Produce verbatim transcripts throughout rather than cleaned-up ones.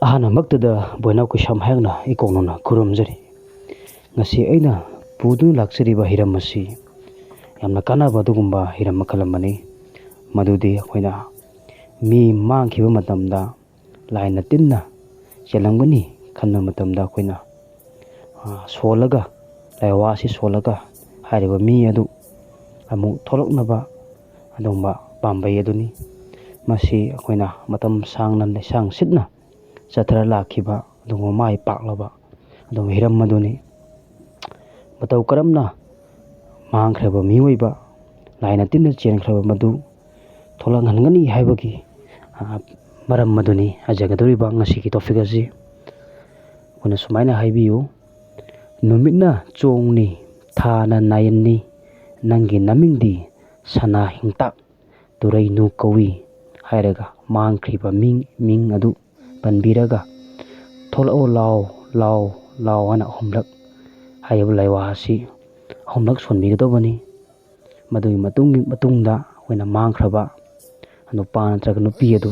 ꯑꯍꯥꯟꯕꯃꯛꯇꯗ ꯕꯣꯏꯅꯥꯎ ꯀꯩꯁꯥꯝ ꯍꯥꯏꯅ ꯏꯀꯣꯛꯅꯅ ꯈꯨꯔꯨꯝꯖꯔꯤ꯫ ꯉꯁꯤ ꯑꯩꯅ ꯄꯨꯗꯨꯅ ꯂꯥꯛꯆꯔꯤꯕ ꯍꯤꯔꯝ ꯑꯁꯤ ꯌꯥꯝꯅ ꯀꯥꯟꯅꯕ ꯑꯗꯨꯒꯨꯝꯕ ꯍꯤꯔꯝ ꯃꯈꯜ ꯑꯃꯅꯤ꯫ ꯃꯗꯨꯗꯤ ꯑꯩꯈꯣꯏꯅ ꯃꯤ ꯃꯥꯡꯈꯤꯕ ꯃꯇꯝꯗ ꯂꯥꯏꯅ ꯇꯤꯟꯅ ꯆꯦꯜꯂꯝꯒꯅꯤ ꯈꯟꯕ ꯃꯇꯝꯗ ꯑꯩꯈꯣꯏꯅ, ꯑ, ꯁꯣꯜꯂꯒ, ꯂꯥꯏꯋꯥ ꯑꯁꯤ ꯁꯣꯜꯂꯒ ꯍꯥꯏꯔꯤꯕ ꯃꯤ ꯑꯗꯨ ꯑꯃꯨꯛ ꯊꯣꯛꯂꯛꯅꯕ ꯑꯗꯨꯒꯨꯝꯕ ꯄꯥꯝꯕꯩ ꯑꯗꯨꯅꯤ꯫ ꯃꯁꯤ ꯑꯩꯈꯣꯏꯅ ꯃꯇꯝ ꯁꯥꯡꯅ ꯂꯩꯁꯥꯡ ꯁꯤꯠꯅ ꯆꯠꯊꯔ ꯂꯥꯛꯈꯤꯕ ꯑꯗꯨꯒꯨꯝꯕ ꯃꯥꯏ ꯄꯥꯛꯂꯕ ꯑꯗꯨꯒꯨꯝꯕ ꯍꯤꯔꯝ ꯑꯗꯨꯅꯤ꯫ ꯃꯇꯧ ꯀꯔꯝꯅ ꯃꯥꯡꯈ꯭ꯔꯕ ꯃꯤꯑꯣꯏꯕ ꯂꯥꯏꯅ ꯇꯤꯟꯅ ꯆꯦꯟꯈ꯭ꯔꯕ ꯃꯗꯨ ꯊꯣꯛꯂꯛꯍꯟꯒꯅꯤ ꯍꯥꯏꯕꯒꯤ, ꯑ, ꯃꯔꯝ ꯑꯗꯨꯅꯤ ꯍꯥꯏꯖꯒꯗꯧꯔꯤꯕ ꯉꯁꯤꯒꯤ topic ꯑꯁꯤ꯫ ꯑꯩꯈꯣꯏꯅ ꯁꯨꯃꯥꯏꯅ ꯍꯥꯏꯕꯤꯌꯨ, "ꯅꯨꯃꯤꯠꯅ ꯆꯣꯡꯅꯤ, ꯊꯥꯅ ꯅꯥꯏꯟꯅꯤ, ꯅꯪꯒꯤ ꯅꯃꯤꯡꯗꯤ ꯁꯅꯥ ꯍꯤꯡꯇꯥꯛ ꯇꯨꯔꯩꯅꯨ ꯀꯧꯏ" ꯍꯥꯏꯔꯒ ꯃꯥꯡꯈ꯭ꯔꯤꯕ ꯃꯤꯡ, ꯃꯤꯡ ꯑꯗꯨ ꯄꯟꯕꯤꯔꯒ, "ꯊꯣꯛꯂꯛꯑꯣ, ꯂꯥꯎ, ꯂꯥꯎ, ꯂꯥꯎ" ꯍꯥꯏꯅ ꯑꯍꯨꯝꯂꯛ ꯍꯥꯏꯔꯤꯕ ꯂꯥꯏꯋꯥ ꯑꯁꯤ ꯑꯍꯨꯝꯂꯛ ꯁꯣꯟꯕꯤꯒꯗꯧꯕꯅꯤ꯫ ꯃꯗꯨꯒꯤ ꯃꯇꯨꯡ, ꯃꯇꯨꯡꯗ ꯑꯩꯈꯣꯏꯅ ꯃꯥꯡꯈ꯭ꯔꯕ ꯅꯨꯄꯥ ꯅꯠꯇ꯭ꯔꯒ ꯅꯨꯄꯤ ꯑꯗꯨ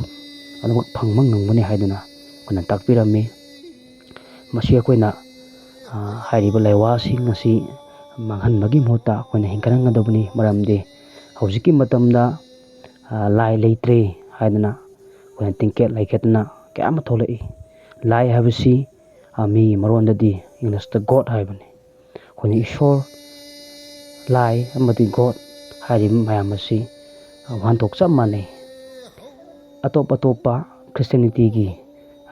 ꯑꯗꯨꯃꯛ ꯐꯪꯕ ꯉꯝꯒꯅꯤ ꯍꯥꯏꯗꯨꯅ ꯑꯩꯈꯣꯏꯅ ꯇꯥꯛꯄꯤꯔꯝꯃꯤ꯫ ꯃꯁꯤ ꯑꯩꯈꯣꯏꯅ, ꯑ, ꯍꯥꯏꯔꯤꯕ ꯂꯥꯏꯋꯥꯁꯤꯡ ꯑꯁꯤ ꯃꯥꯡꯍꯟꯕꯒꯤ ꯃꯍꯨꯠꯇ ꯑꯩꯈꯣꯏꯅ ꯍꯤꯡꯒꯠꯍꯟꯒꯗꯕꯅꯤ꯫ ꯃꯔꯝꯗꯤ ꯍꯧꯖꯤꯛꯀꯤ ꯃꯇꯝꯗ, ꯑ, ꯂꯥꯏ ꯂꯩꯇ꯭ꯔꯦ ꯍꯥꯏꯗꯅ ꯑꯩꯈꯣꯏꯅ ꯇꯤꯡꯀꯦꯠ ꯂꯥꯏꯀꯦꯠꯇꯅ ꯀꯌꯥ ꯑꯃ ꯊꯣꯛꯂꯛꯏ꯫ ꯂꯥꯏ ꯍꯥꯏꯕꯁꯤ, ꯑ, ꯃꯤꯒꯤ ꯃꯔꯣꯟꯗꯗꯤ English ꯇ God ꯍꯥꯏꯕꯅꯤ꯫ ꯑꯩꯈꯣꯏꯅ ꯏꯁꯣꯔ, ꯂꯥꯏ ꯑꯃꯗꯤ God ꯍꯥꯏꯔꯤꯕ ꯃꯌꯥꯝ ꯑꯁꯤ ꯋꯥꯍꯟꯊꯣꯛ ꯆꯞ ꯃꯥꯟꯅꯩ꯫ ꯑꯇꯣꯞ ꯑꯇꯣꯞꯄ Christianity ꯒꯤ,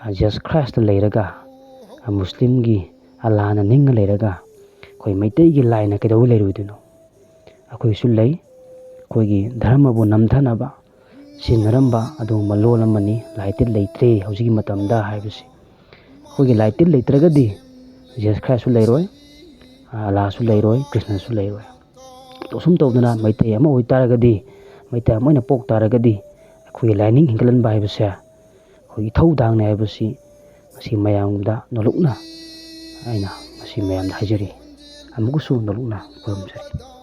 ꯑ, Jesus Christ ꯂꯩꯔꯒ, ꯑ, Muslim ꯒꯤ ꯑꯜꯂꯥꯅ ꯅꯤꯡꯉ ꯂꯩꯔꯒ, ꯑꯩꯈꯣꯏ ꯃꯩꯇꯩꯒꯤ ꯂꯥꯏꯅ ꯀꯩꯗꯧꯕꯩ ꯂꯩꯔꯣꯏꯗꯣꯏꯅꯣ? ꯑꯩꯈꯣꯏꯁꯨ ꯂꯩ꯫ ꯑꯩꯈꯣꯏꯒꯤ ꯙꯔꯃꯕꯨ ꯅꯝꯊꯅꯕ ꯁꯤꯖꯤꯟꯅꯔꯝꯕ ꯑꯗꯨꯒꯨꯝꯕ ꯂꯣꯟ ꯑꯃꯅꯤ, ꯂꯥꯏ ꯇꯤꯟ ꯂꯩꯇ꯭ꯔꯦ ꯍꯧꯖꯤꯛꯀꯤ ꯃꯇꯝꯗ ꯍꯥꯏꯕꯁꯤ꯫ ꯑꯩꯈꯣꯏꯒꯤ ꯂꯥꯏ ꯇꯤꯟ ꯂꯩꯇ꯭ꯔꯒꯗꯤ Jesus Christ ꯁꯨ ꯂꯩꯔꯣꯏ, ꯑꯜꯂꯥꯁꯨ ꯂꯩꯔꯣꯏ, ꯀ꯭ꯔꯤꯁꯅꯁꯨ ꯂꯩꯔꯣꯏ꯫ ꯑꯁꯨꯝ ꯇꯧꯗꯅ ꯃꯩꯇꯩ ꯑꯃ ꯑꯣꯏꯇꯥꯔꯒꯗꯤ, ꯃꯩꯇꯩ ꯑꯃ ꯑꯣꯏꯅ ꯄꯣꯛ ꯇꯥꯔꯒꯗꯤ ꯑꯩꯈꯣꯏꯒꯤ ꯂꯥꯏꯅꯤꯡ ꯍꯤꯡꯒꯠꯍꯟꯕ ꯍꯥꯏꯕꯁꯦ ꯑꯩꯈꯣꯏꯒꯤ ꯏꯊꯧꯗꯥꯡꯅꯤ ꯍꯥꯏꯕꯁꯤ ꯉꯁꯤ ꯃꯌꯥꯝꯗ ꯅꯣꯂꯨꯛꯅ ꯑꯩꯅ ꯉꯁꯤ ꯃꯌꯥꯝꯗ ꯍꯥꯏꯖꯔꯤ꯫ ꯑꯃꯨꯛꯀꯁꯨ ꯅꯣꯂꯨꯛꯅ ꯈꯨꯔꯨꯝꯖꯔꯤ꯫